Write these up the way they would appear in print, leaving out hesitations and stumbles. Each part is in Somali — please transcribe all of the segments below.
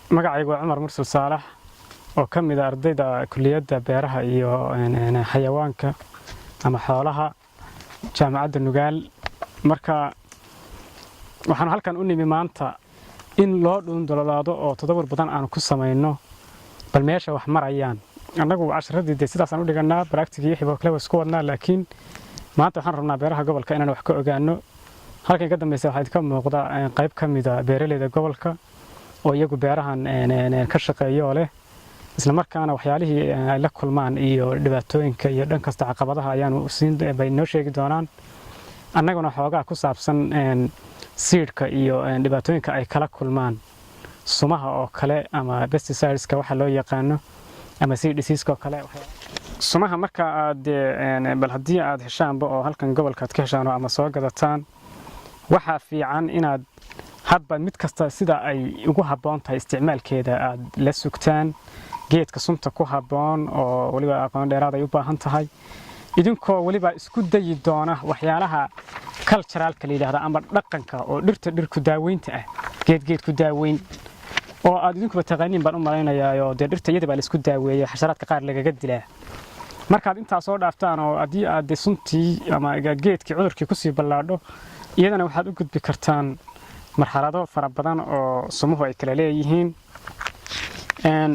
Magacaygu waa Cumar Mursal Saalax oo ka mid ah ardayda kuliyadda beeraha iyo xayawaanka ama xoolaha, Jaamacadda Nugaal. Marka waxaanu halkan u nimi maanta in loo dhuundololaado oo tadawur badan aanu ku samayno bal meesha wax marayaan. Annagu casharadii dee sidaasaan u dhiganaa, practice-gii wixii kale isku wadnaa, laakiin maanta waxaan rabnaa beeraha gobolka inaan wax ka ogaano. Halkan ka dambeysa waxaa idinka muuqda qayb ka mida beeraleyda gobolka oo iyagu beerahan ka shaqeeya oo leh, isla markaana waxyaalihii ay la kulmaan iyo dhibaatooyinka iyo dhan kasta caqabadaha ayaanu siin bay noo sheegi doonaan. Annaguna xoogaa ku saabsan seed-ka iyo dhibaatooyinka ay kala kulmaan sumaha oo kale ama pesticides-ka waxa loo yaqaano ama seed disease oo kale. Sumaha marka aad bal haddii aad heshaanba oo halkan gobolka aad ka heshaan ama soo gadataan, waxaa fiican inaad hadba mid kasta sida ay ugu habboon tahay isticmaalkeeda aad la sugtaan geedka sunta ku habboon, oo weliba aqoon dheeraad ay u baahan tahay, idinkoo weliba isku dayi doona waxyaalaha cultural-ka la yidhaahda ama dhaqanka oo dhirta dhirku daaweynta ah, geedgeedku daaweyn oo aad idinkuba taqaaniin baan u malaynayaa, oo dee dhirta iyada baa la isku daaweeya, xasharaadka qaar lagaga dilaa. Markaad intaa soo dhaaftaan oo haddii aad dee suntii ama geedkii cudurkii kusii ballaadho, iyadana waxaad u gudbi kartaan marxalado fara badan oo sumuhu ay kala leeyihiin.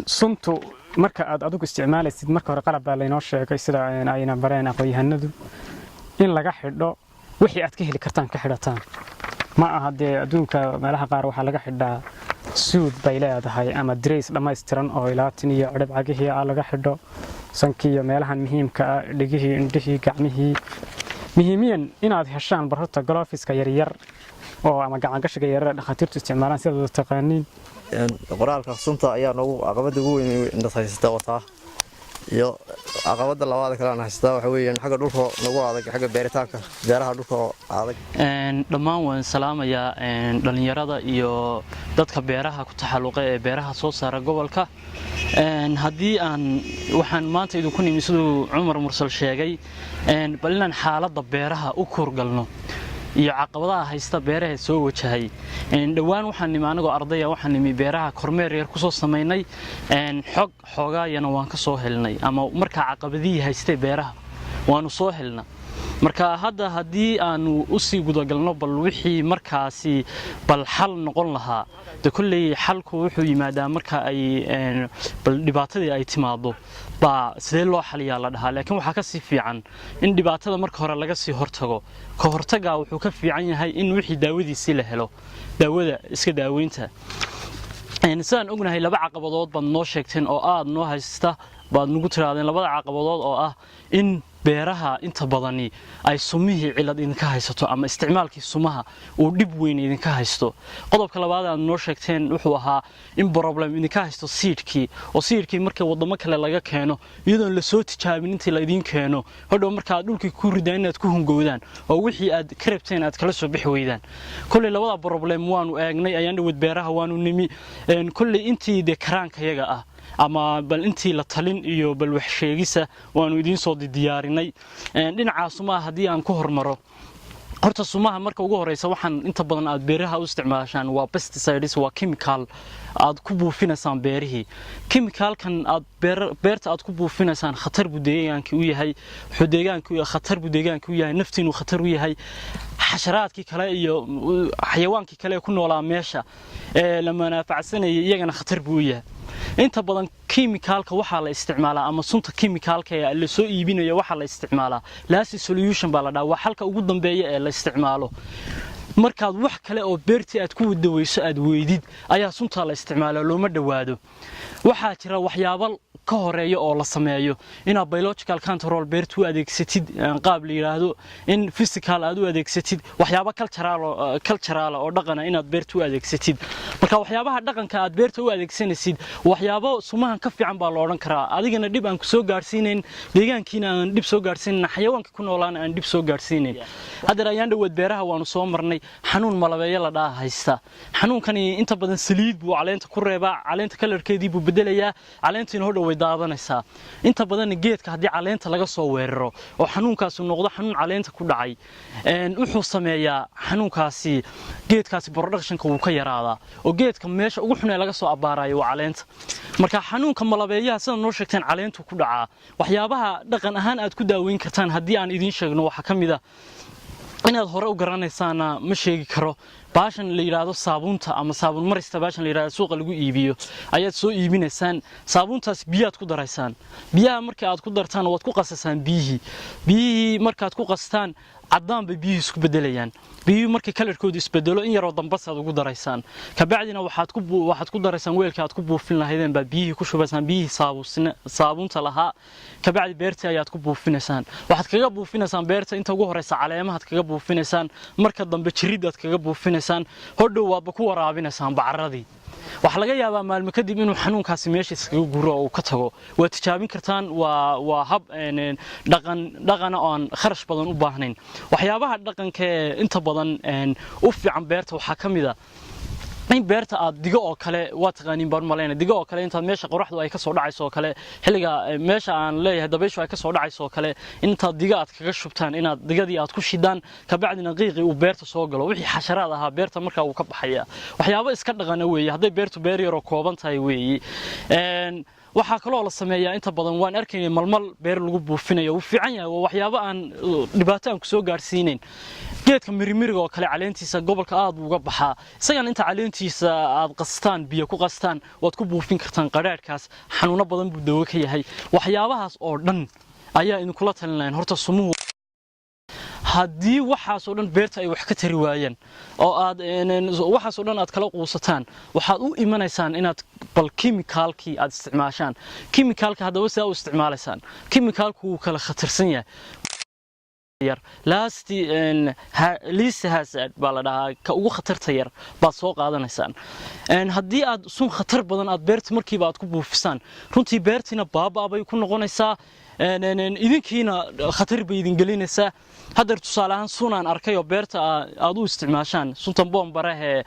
Suntu marka aad adigu isticmaalaysid, marka hore qalab baa laynoo sheegay, sida ayna bareen aqoon-yahanadu, in laga xidho wixii aad ka heli kartaan ka xidhataan. Ma aha dee adduunka meelaha qaar waxaa laga xidhaa suud bay leedahay ama drays dhammaystiran oo ilaatin iyo cidhib cagihii ah laga xidho, sankii iyo meelahan muhiimka ah, dhegihii, indhihii, gacmihii. Muhiimiyan inaad heshaan barhorta gloves-ka yaryar oo ama gacangashiga yaryar dhakhaatiirtu isticmaalaan, sidaad wada taqaaniin. Qoraalka sunta ayaa noogu caqabada ugu weyn indhas haysata wataa, iyo caqabada labaad kale aan haysataa waxa weeyaan xagga dhulka nagu adag, xagga beeritaanka beeraha dhulka adag. Dhammaan waan salaamayaa dhalinyarada iyo dadka beeraha ku taxalluqa ee beeraha soo saara gobolka. Haddii aan waxaan maanta idinku nimi, siduu Cumar Mursal sheegay, bal inaan xaaladda beeraha u kuurgalno iyo caqabadaha haysta beeraha soo wajahay. Dhowaan waxaan nimi anagoo ardaya, waxaan nimi beeraha, kormeer yar kusoo samaynay, xog xoogaayana waan ka soo helnay ama markaa caqabadihii haystay beeraha waanu soo helna. Marka hadda haddii aanu usii gudagalno bal wixii markaasi bal xal noqon lahaa, de kolley xalku wuxuu yimaadaa marka ay bal dhibaatadii ay timaado baa sidee loo xaliyaa la dhahaa, laakiin waxaa ka sii fiican in dhibaatada marka hore laga sii hortago. Ka hortagaa wuxuu ka fiican yahay in wixii daawadiisii la helo, daawada iska daaweynta. Sidaan ognahay, laba caqabadood baad noo sheegteen oo aad noo haysta baad nagu tiraadeen, labada caqabadood oo ah in beeraha inta badani ay sumihii cilad idinka haysato ama isticmaalkii sumaha uu dhib weyn idinka haysto. Qodobka labaad aad noo sheegteen wuxuu ahaa in problem idinka haysto seed-kii, oo seed-kii marka wadamo kale laga keeno, iyadoon lasoo tijaabin intii laydin keeno, hodhow markaad dhulkii ku ridaan inaad ku hungowdaan oo wixii aad ka rabteen aad kala soo bixi weydaan. Kolley labada problem waanu eegnay ayaan dhawad beeraha waanu nimi. Kolley intii dee karaankayaga ah ama bal intii la talin iyo bal wax sheegisa waanu idiin soo diyaarinay. Dhinaca sumaha haddii aan ku hormaro, horta sumaha marka ugu horeysa waxaan inta badan aad beeraha u isticmaashaan waa pesticides, waa chemical aad ku buufinaysaan beerihii. Chemical-kan aad beerta aad ku buufinaysaan khatar buu deegaankii u yahay, wuxuu deegaankii khatar buu deegaankii u yahay, naftiinu khatar u yahay, xasharaadkii kale iyo xayawaankii kale ee ku noolaa meesha ee la manaafacsanayay iyagana khatar buu u yahay. Inta badan chemical-ka waxaa la isticmaalaa ama sunta chemical-ka ee la soo iibinayo waxaa la isticmaalaa last solution baa la dhahaa, waa xalka ugu dambeeya ee la isticmaalo. Markaad wax kale oo beertii aad ku daweyso aad weydid ayaa suntaa la isticmaalo, looma dhowaado. Waxaa jira waxyaabo ka horeeya oo la sameeyo, inaad biological control beerta u adeegsatid, qaab la yidhaahdo in physical aad u adeegsatid, waxyaabo cultural oo dhaqana inaad beerta u adeegsatid. Marka waxyaabaha dhaqanka aad beerta u adeegsanaysid, waxyaabo sumahan ka fiican baa la odhan karaa, adigana dhib aan ku soo gaadhsiinayn, deegaankiina aan dhib soo gaadhsiinayn, xayawaanka ku noolaana aan dhib soo gaadhsiinayn. Haddeer ayaan dhowaad beeraha waanu soo marnay, xanuun malabeeyo la dhaha haysta. Xanuunkani inta badan saliid buu caleenta ku reebaa, caleenta color-keedii buu bedelayaa, caleentiina hodhow. Way daadanaysaa inta badanna. Geedka haddii caleenta laga soo weeraro oo xanuunkaasi noqdo xanuun caleenta ku dhacay, wuxuu sameeyaa xanuunkaasi geedkaasi productionka wuu ka yaraadaa, oo geedka meesha ugu xun ee laga soo abbaarayo waa caleenta. Marka xanuunka malabeeyaha, sida noo sheegteen, caleentu ku dhacaa. Waxyaabaha dhaqan ahaan aad ku daaweyn kartaan haddii aan idiin sheegno, waxaa ka mid ah, inaad hore u garanaysaana ma sheegi karo, baashan la yidhaahdo saabuunta ama saabuun marista. Baashan la yidhahdo suuqa lagu iibiyo ayaad soo iibinaysaan. Saabuuntaas biyaad ku daraysaan. Biyaha marka aad ku dartaan, waad ku qasasaan biyihii. Biyihii markaad ku qastaan, caddaan bay biyihii isku bedelayaan. Biyihii markay colorkoodu isbedelo, in yaroo dambasaad ugu daraysaan. Kabacdina waxaad ku daraysaan weelkii aad ku buufin lahaydeen baad biyihii ku shubaysaan, biyihii saabuunta lahaa. Kabacdi beertii ayaad ku buufinaysaan. Waxaad kaga buufinaysaan beerta inta ugu horeysa caleemahaad kaga buufinaysaan, marka dambe jiridaad kaga buufinaysaan, hodhow waadba ku waraabinaysaan bacaradii. Waxaa laga yaabaa maalmo kadib inuu xanuunkaasi meesha iskaga guro oo uu ka tago. Waad tijaabin kartaan. Waa hab dhaqan dhaqana oo aan kharash badan u baahnayn. Waxyaabaha dhaqanka ee inta badan u fiican beerta waxaa ka mid a in beerta aad digo oo kale, waa taqaaniin baan malayna, digo oo kale intaad meesha qoraxdu ay ka soo dhacayso oo kale, xilliga meesha aan leeyahay dabayshu ay ka soo dhacayso oo kale, intaad digo aad kaga shubtaan, inaad digadii aad ku shidaan, kabacdina qiiqii uu beerta soo galo, wixii xasharaad ahaa beerta markaa uu ka baxaya. Waxyaabo iska dhaqana weeye, hadday beertu beer yaroo kooban tahay weeye. Waxaa kaloo la sameeyaa, inta badan waan arkaynay, malmal beer lagu buufinayo. Wuu fiican yahay, waa waxyaabo aan dhibaato aan kusoo gaarsiinayn. Geedka mirimiriga oo kale caleentiisa gobolka aad buu uga baxaa. Isagana inta caleentiisa aad qastaan, biyo ku qastaan, waad ku buufin kartaan qadhaadhkaas. Xanuuno badan buu dawo ka yahay. Waxyaabahaas oo dhan ayaa idinkula talin lahayn. Horta sumuhu, haddii waxaasoo dhan beerta ay wax ka tari waayaan oo aad waxaasoo dhan aad kala quusataan, waxaad u imanaysaan inaad bal kimikaalkii aad isticmaashaan. Kimikaalka haddaba sidaa u isticmaalaysaan? Kimikaalku wuu kala khatarsan yahay. Yar, least hazard baa la dhahaa, ka ugu khatarta yar baad soo qaadanaysaan. Haddii aad sun khatar badan aad beerta markiiba aad ku buufisaan, runtii beertiina baaba bay ku noqonaysaa, idinkiina khatar bay idin gelinaysaa. Haddeer tusaale ahaan sunaan arkay oo beerta aad u isticmaashaan, suntan boombarahee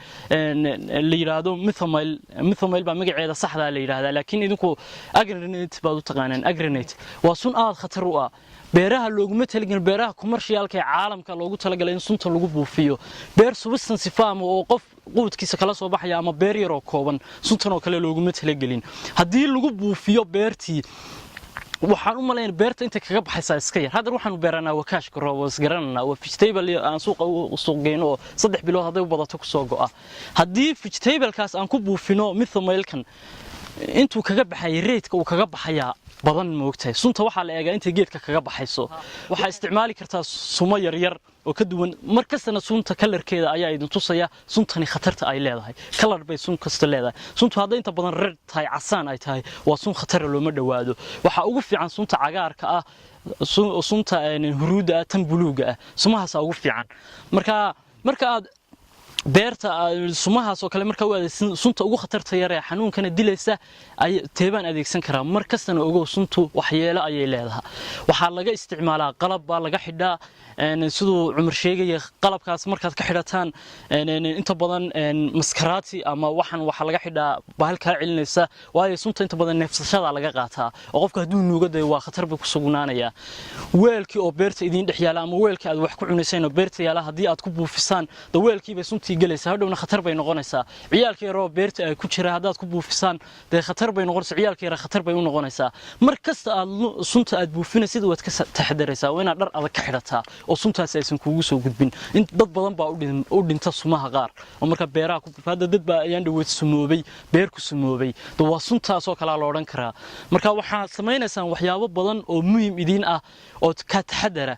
la yidhaahdo methomyl. Methomyl baa magaceeda saxdaa la yidhaahdaa, laakiin idinku agranate baad u taqaanaan. Agranate waa sun aad khatar u ah. Beeraha looguma talagelin, beeraha commercialka ee caalamka loogu talagalay in sunta lagu buufiyo. Beer subsistence farm oo qof quudkiisa kala soo baxaya ama beer yaroo kooban suntan oo kale looguma talagelin. Haddii lagu buufiyo beertii, waxaan u malaynaya beerta inta kaga baxaysaa iska yar. Haddana waxaanu beeranaa waa cash crop, waa isgarananaa, waa vegetable aan suuqa u suuq geyno oo 3 bilood hadday u badato kusoo go'a. Haddii vegetablekaas aan ku buufino methomylkan, intuu kaga baxayay, rateka uu kaga baxayaa badan, moogtahay. Sunta waxaa la eegaa intay geedka kaga baxayso. Waxaa isticmaali kartaa sumo yaryar oo ka duwan. Mar kastana sunta colorkeeda ayaa idin tusaya suntani khatarta ay leedahay. Color bay sun kasta leedahay. Suntu hadday inta badan red tahay, casaan ay tahay, waa sun khatara, looma dhowaado. Waxaa ugu fiican sunta cagaarka ah, sunta huruudda ah, tan buluuga ah, sumahaasaa ugu fiican. Marka aad beerta sumahaas oo kale markaa u adeegsan, sunta ugu khatarta yar ee xanuunkana dilaysa ay teebaan adeegsan karaa. Mar kastana ogow, suntu waxyeelo ayay leedahay. Waxaa laga isticmaalaa qalab baa laga xidhaa, siduu Cumar sheegaya. Qalabkaas markaad ka xidhataan, inta badan maskaraati ama waxan waxaa laga xidhaa bahal kaa celinaysa, waayo sunta inta badan neefsashada laga qaataa, oo qofka hadduu nuugo dayo waa khatar buu ku sugnaanayaa. Weelkii oo beerta idiin dhex yaala ama weelkii aad wax ku cunayseen oo beerta yaala, haddii aad ku buufisaan, da weelkii bay suntii gelaysaa, hadhowna khatar bay noqonaysaa. Ciyaalka yaroo beerta ay ku jira haddaad ku buufisaan, dee khatar bay noqonaysaa, ciyaalka yara khatar bay u noqonaysaa. Mar kasta aad sunta aad buufinaysid waad ka taxadaraysaa. Waa inaad dhar adag ka xidhataa oo suntaasi aysan kuugu soo gudbin. In dad badan baa u dhinta sumaha qaar oo marka beeraha ku hadda dad baa ayaan dhaweyd sumoobay, beer ku sumoobay, de waa suntaasoo kalea la odhan karaa. Marka waxaad samaynaysaan waxyaabo badan oo muhim idiin ah oo ka taxadara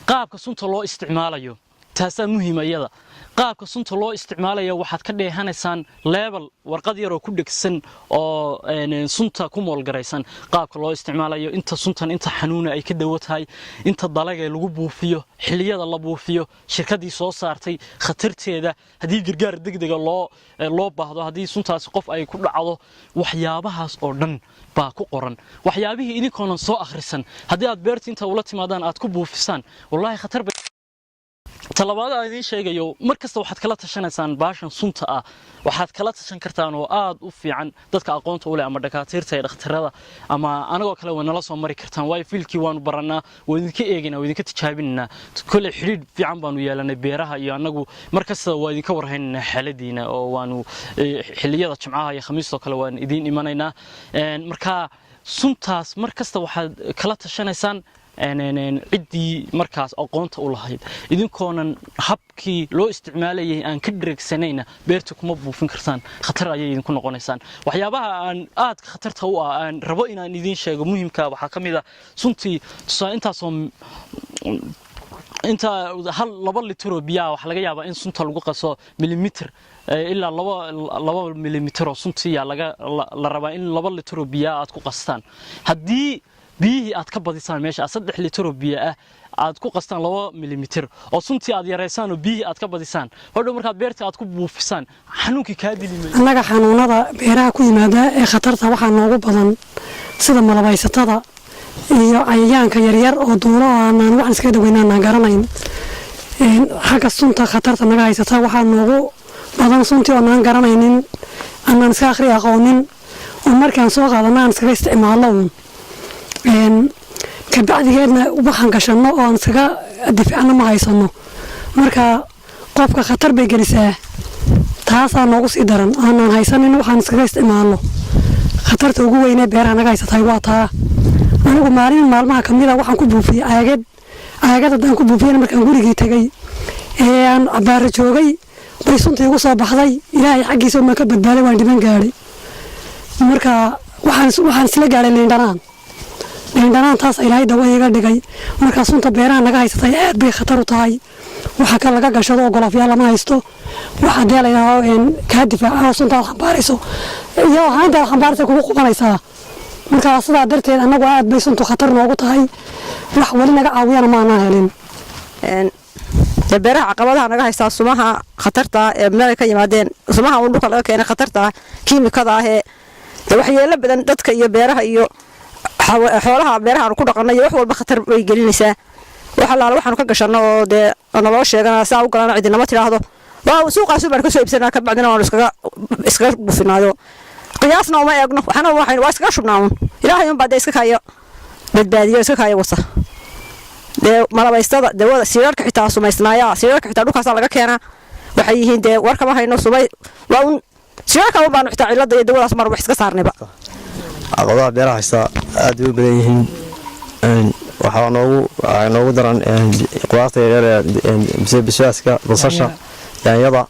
qaabka sunta loo isticmaalayo. Taasaa muhiim iyada. Qaabka sunta loo isticmaalaya waxaad ka dheehanaysaan label, warqad yaroo ku dhegsan oo sunta ku moolgaraysan, qaabka loo isticmaalayo, inta suntan inta xanuuna ay ka dawo tahay, inta dalaga lagu buufiyo, xilliyada la buufiyo, shirkadii soo saartay, khatarteeda, haddii gargaar degdega loo baahdo, haddii suntaasi qof ay ku dhacdo, waxyaabahaas oo dhan baa ku qoran. Waxyaabihii idinkoonan soo akhrisan haddii aad beerta inta ula timaadaan aad ku buufisaan, wallaahi khatar bay. Talabaad aan idiin sheegayo, mar kasta waxaad kala tashanaysaan baashan sunta ah, waxaad kala tashan kartaan oo aad u fiican dadka aqoonta u leh ama dhakhaatiirta iyo dhakhtarada ama anagoo kale waa nala soo mari kartaan, waayo fieldkii waanu barannaa, waa idinka eegaynaa, waa idinka tijaabinaynaa. Kolley xidhiidh fiican baanu yeelanay beeraha iyo annagu. Mar kasta waa idinka warhaynaynaa xaaladiina oo waanu xilliyada Jimcaha iyo Khamiistoo kale waan idiin imanaynaa. Marka suntaas mar kasta waxaad kala tashanaysaan ciddii markaas aqoonta u lahayd. Idinkoonan habkii loo isticmaalayay aan ka dheregsanayna beerta kuma buufin kartaan, khatar ayay idinku noqonaysaan. Waxyaabaha aan aadka khatarta u ah aan rabo inaan idiin sheego muhiimka waxaa ka mid ah suntii. Tusaale, intaasoo inta 1-2 litir oo biyaha waxaa laga yaabaa in sunta lagu qaso milimitir ilaa 2 milimitir oo suntiya laga la rabaa in 2 litir oo biyaha aad ku qastaan. Haddii biyihii aad ka badisaan meesha, aad 3 litir oo biyo ah aad ku qastaan 2 milimitir oo suntii aad yaraysaan oo biyihii aad ka badisaan, hodhow markaad beerta aad ku buufisaan xanuunkii kaa dili mayo. Annaga xanuunada beeraha ku yimaada ee khatarta waxaa noogu badan sida malabaysatada iyo cayayaanka yaryar oo duulo oo aanaan waxaan iskaga daweyn aanaan garanayn. Xagga sunta khatarta naga haysata waxaa noogu badan suntii oo naan garanaynin, aanaan iska akhri aqoonin, oo markaan soo qaadana aan iskaga isticmaallo uun, kabacdigeedna waxaan gashanno oo aan iskaga difaacno ma haysano. Marka qofka khatar bay gelisaa, taasaa noogu sii daran, aanaan haysanin waxaan iskaga isticmaalno. Khatarta ugu weynee beeraha naga haysatahay waa taa. Anigu maalin maalmaha kamida waxaan ku buufiyey caagad. Caagad haddaan ku buufiyena, markaan gurigii tegay ee aan cabaaro joogay bay suntii igu soo baxday. Ilaahay xaggiisa maan ka badbaaday, waan dhiban gaadhay. Marka waxaan isla gaadhay liindhanaan. Liindhanaan taas Ilaahay dawa iga dhigay. Marka sunta beeraha naga haysatay aad bay khatar u tahay. Waxa ka laga gashado oo golofyaal lama haysto, waxa dee layidhaaho kaa difaaca oo suntaad xambaarayso iyo hayntaad xambaaraysa kugu qubanaysaa. Marka sidaa darteed annagu aad bay suntu khatar noogu tahay, wax weli naga caawiyana maanaan helin. Dee beeraha caqabadaha naga haystaa sumaha khatarta ee meel ka yimaadeen, sumaha uun dhulka laga keenay khatarta kiimikada ah ee dee waxyeelo badan dadka iyo beeraha iyo xoolaha beeraha aanu ku dhaqanno iyo wax walba khatar bay gelinaysaa. Wax allaala waxaanu ka gashanno oo dee naloo sheegana saa u galana cidinama tidhaahdo. Waa suuqaasu baanu kasoo iibsanaa, kabacdina waanu iskaga buufinaayo. Qiyaasna uma eegno, waxna waxaynu waa iskaga shubnaa uun. Ilaahay unbaa dee iska kaayo badbaadiyo, iska kaayo wasa. Dee malabaystada dawada siirarka xitaa sumaysnaaya, siirarka xitaa dhulkaasaa laga keenaa. Waxay yihiin dee war kama hayno. Sumay waa un siirarka un baanu xitaa cilada iyo dawadaas mar wax iska saarnayba. Caqabadaha beeraha haystaa aad bay u badan yihiin. Waxaa noogu daran qudaarta yaryar ee basbaaska, basasha, yaanyada,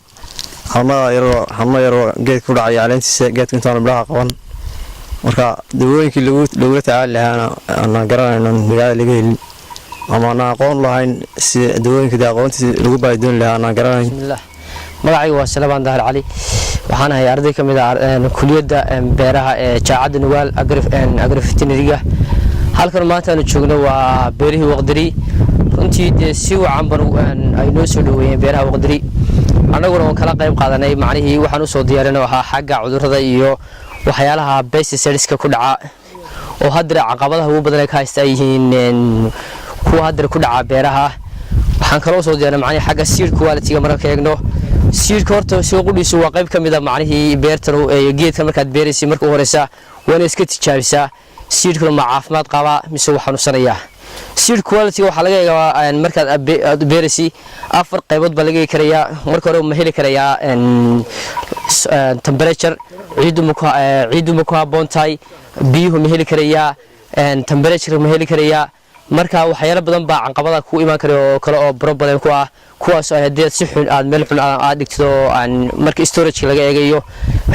xanuunada yaroo, xanuuno yaroo geedka ku dhacaya caleentiisa, geedka intaanu midhaha qaban. Marka dawooyinkii lagula tacaali lahaana aanaan garanayno, magaalada laga helin ama aanaan aqoon lahayn, si dawooyinka dee aqoontiisi lagu baadidooni lahaa aanaan garanayn. Bismillaah, magacaygu waa Salabaan Dahar Cali. Waxaan ahay arday ka mid ah kuliyadda beeraha ee Jaamacadda Nugaal, agroveterinaryga. Halkan maanta aanu joogno waa beerihii Waqdari. Runtii dee si wacan ban ay noo soo dhoweeyeen beeraha Waqdari, annaguna waan kala qayb qaadanay. Macnihii waxaan usoo diyaarinay ahaa xagga cudurrada iyo waxyaalaha pesticideska ku dhaca, oo haddana caqabadaha ugu badan ee ka haysta ay yihiin kuwa haddana ku dhaca beeraha. Waxaan kaloo soo diyaarinay macnihii xagga seed quality-ga. Marka ka eegno seedka, horta soo qudhiisu waa qayb ka mid a macnihii beertan. Geedkan markaad beeraysay, marka u horeysa waa inaad iska tijaabisaa seedkuna ma caafimaad qabaa mise wuu xanuunsanayaa. Seed quality waxaa laga eegaa markaad aad beeraysay afar qaybood baa laga eegi karayaa. Marka hore, ma heli karayaa temperature? Ciiddu ma ku habboon tahay? Biyuhu ma heli karayaa? Temperature ma heli karayaa? Marka waxyaalo badan baa caqabada ku imaan kara oo kale oo problem ku ah, kuwaas oo haddii aad si xun aad meel xun aad dhigto oo aan marka storage laga eegayo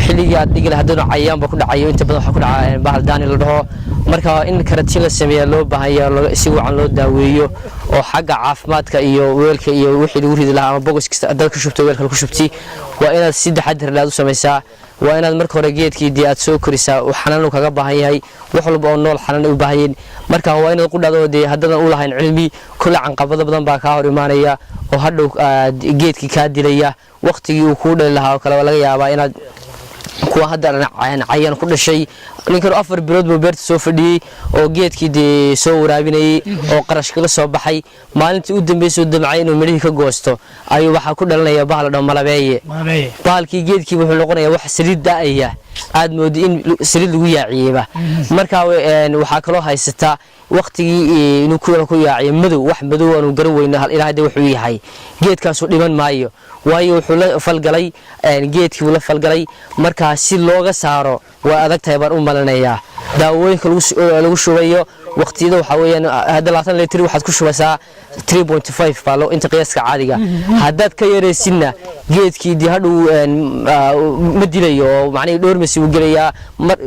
xilligii aad dhigi lahayd, haddana cayayaan ba ku dhacayo. Inta badan waxaa ku dhaca bahal daani la dhaho. Marka in karantiin la sameeyaa loo baahan yahay, si wacan loo daaweeyo oo xagga caafimaadka iyo weelka iyo wixii lagu ridi lahaa ama box kasta haddaad ku shubto, weelka ku shubti, waa inaad si taxadir leh aad u samaysaa. Waa inaad marka hore geedkii dee aad soo korisaa, uu xanaanu kaga baahan yahay. Wax walba oo nool xanaan u baahan yihiin. Marka waa inaad qudhado dee haddaadan u lahayn cilmi kulle, caqabado badan baa kaa hor imaanaya oo hadhow geedkii kaa dilaya waqtigii uu kuu dhali lahaa oo kale. Laga yaabaa inaad Kuwa hadda cayaan ku dhashay. Ninkan 4 bilood buu beerta soo fadhiyey oo geedkii dee soo waraabinayey oo qarash kaga soo baxay. Maalintii u dambeysay uu damcay inuu midhihii ka goosto ayuu waxaa ku dhalanaya bahal dhan malabeeye. Bahalkii geedkii wuxuu noqonayaa wax saliid da'aya, aad moodi in saliid lagu yaaciyeyba. Marka waxaa kaloo haysataa waqtigii inuu ku yaaciyo madow, wax madow aanu garan weyno ilaa hadda wuxuu yahay. Geedkaasu dhiman maayo, waayo wuxuu la falgalay geedkii buu la falgalay. Markaa si looga saaro waa adag tahay baan u malinayaa. Daawooyinka lagu shubayo waqtiyada waxaa weeyaan hadda 20 litir waxaad ku shubaysaa 3.5 baa loo inta qiyaaska caadiga. Haddaad ka yaraysidna geedkii dee hadhow ma dilayo oo macnihii dhoormasi buu gelayaa,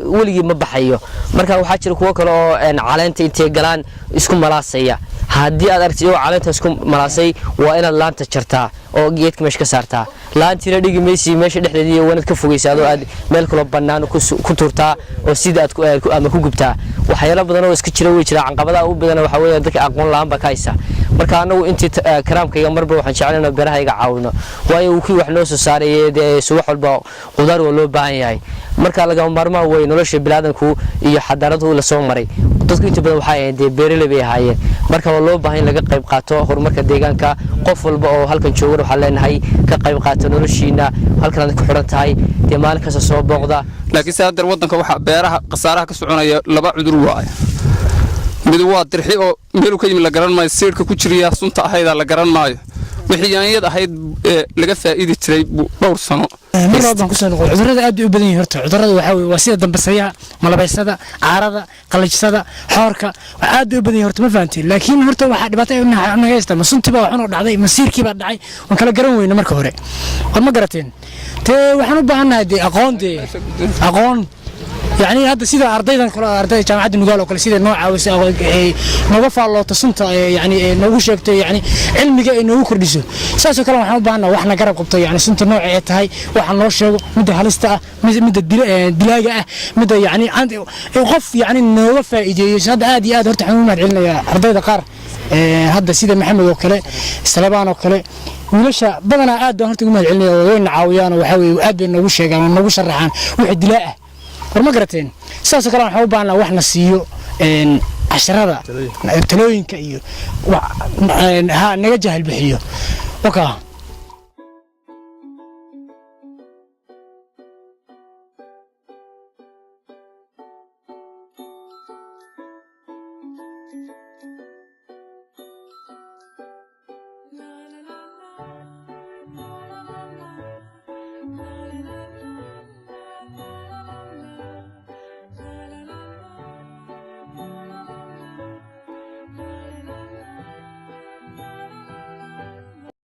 weligii ma baxayo. Marka waxaa jira kuwo kale oo caleenta intay galaan isku malaasaya. Haddii aad aragtid iyagoo caleenta isku malaasay, waa inaad laanta jartaa oo geedka meesha ka saartaa. Laantiina dhigi maysi meesha dhexdeedii, waa inaad ka fogeysaa adoo aad meel kaloo bannaan ku tuurtaa oo sida aad ama ku gubtaa. Waxyaalo badan oo iska jira way jiraan. Caqabadaha ugu badan waxaa weeyaan dadka aqoon la'aan baa ka haysa. Marka anagu intii karaamkayga marba waxaan jeclaan inaan beeraha iga caawino, waayo kii wax noo soo saarayay dee subax walba qudaar waa loo baahan yahay. Marka lagama maarmaan wey nolosha biniaadanku iyo xadaaradu la soo maray. Dadku inta badan waxay ahayn dee beeraley bay ahaayeen. Marka waa loo baahan in laga qayb qaato horumarka deegaanka. Qof walba oo halkan joogan waxaan leenahay ka qayb qaato noloshiina. Halkan aad ku xidhan tahay dee maalin kasta soo booqda. Laakiin se haddeer waddanka waxaa beeraha khasaaraha ka soconaya laba cudur waaye. Mid waa dirxi oo meeluu ka yimi la garan maayo, siidhka ku jiriya sunta ahaydaa la garan maayo. Wixii yaanyad ahayd ee laga faa'iidi jiray buu dhowr sano. Mar labaad baan kusoo noqday. Cudurrada aad bay u badan yihiin. Horta cudurrada waxaa weye waa sida dambasayaha, malabaysada, caarada, qalajisada, xoorka, aad bay u badan yihiin horta, ma fahanteen? Laakiin horta waxaa dhibaato ay naga haysta, ma suntii baa waxun oo dhacday, ma siirkii baa dhacay, waan kala garan weyna marka hore. War ma garateen? Tee waxaan u baahannahay dee aqoon, dee aqoon, yacni hadda sida ardaydan kale, ardayda jaamacadda Nugaal oo kale, sida noo caawiso, nooga faallooto sunta, yani noogu sheegto, yani cilmiga ay noogu kordhiso, saasoo kale waxaan u baahannaha wax na garab qabto, yani sunta nooca ee tahay waxa noo sheego, midda halista ah, midda dilaaga ah, midda yani qof yani nooga faa'iideeyo. Hadda aad iyo aad horta waxaan u mahad celinayaa ardayda qaar, hadda sida Maxamed oo kale, Salabaan oo kale, wiilasha badanaa aad baan horta ugu mahad celinaya oo wayna caawiyaan oo waxaa weeye aad bay noogu sheegaan oo noogu sharaxaan wixii dilaa ah. War ma garateen? Sidaasoo kale waxaan u baahnaa wax na siiyo casharada, talooyinka iyo ha naga jahal bixiyo. Waka.